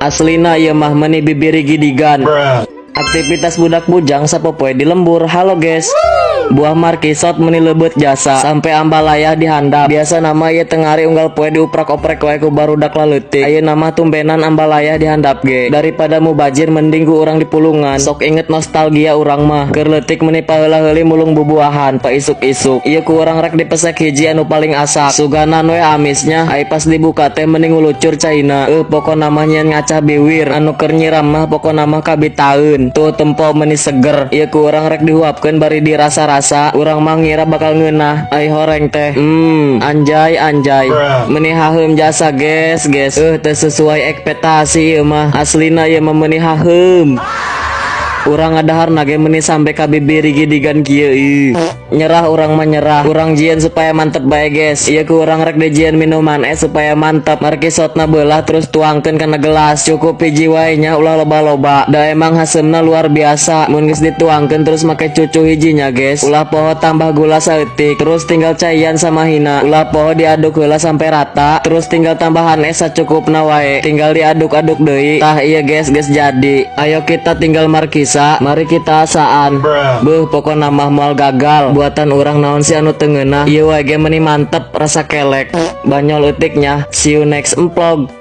Aslina ieu mah meuni bibiri gidigan. Aktivitas budak bujang sapopoe di lembur. Halo, guys. Buah markisot meni leubet jasa sampai ambalaya dihandap. Biasana mah ieu tengari unggal poe diuprak-oprek wae ku barudak laleutik. Ayeuna mah tumbenan ambalaya dihandap ge. Daripada mubajir, mending ku urang dipulungan. Sok inget nostalgia urang mah. Keur leutik meni paheula-heuli mulung bubuahan pa isuk-isuk. Ieu ku urang rek dipesek hiji anu paling asak. Suganan we amisnya. Ai pas dibuka teh meni ngulucur caina. Eh, pokona mah nyieun ngacah biwir. Anu keur nyiram mah pokona mah kabitaeun. Tuh, tempo meni seger. Ieu ku urang rek dihuapkeun bari dirasa-rasa. Urang mah ngira bakal ngeunah. Ai horeng teh. Anjay anjay. Meni haheum jasa, guys, guys. Eh, teu sesuai ekspektasi ieu mah. Aslina ieu mah meni haheum. Urang ngadaharna ge meni sampai ka bibir gidigan kieu ih. Nyerah urang mah, nyerah. Urang jieun supaya mantep bae, guys. Ieu ku urang rek dijieun minuman es supaya mantep. Markisotna beulah, terus tuangkeun kana gelas. Cukup hiji wae nya, ulah loba-loba. Da emang haseumna luar biasa. Mun geus dituangkeun, terus make cucu hijinya, guys. Ulah poho tambah gula saeutik. Terus tinggal caian samahina. Ulah poho diaduk heula sampai rata. Terus tinggal tambahan es sacukupna wae. Tinggal diaduk-aduk deui. Tah iya, guys, geus jadi. Ayo kita tinggal markisa. Mari kita asaan. Beuh, pokona mah moal gagal. Buatan urang naon sih anu teu ngeunah. Ieu wae ge meni mantep, rasa kelek. Banyol eutik nya. See you next vlog.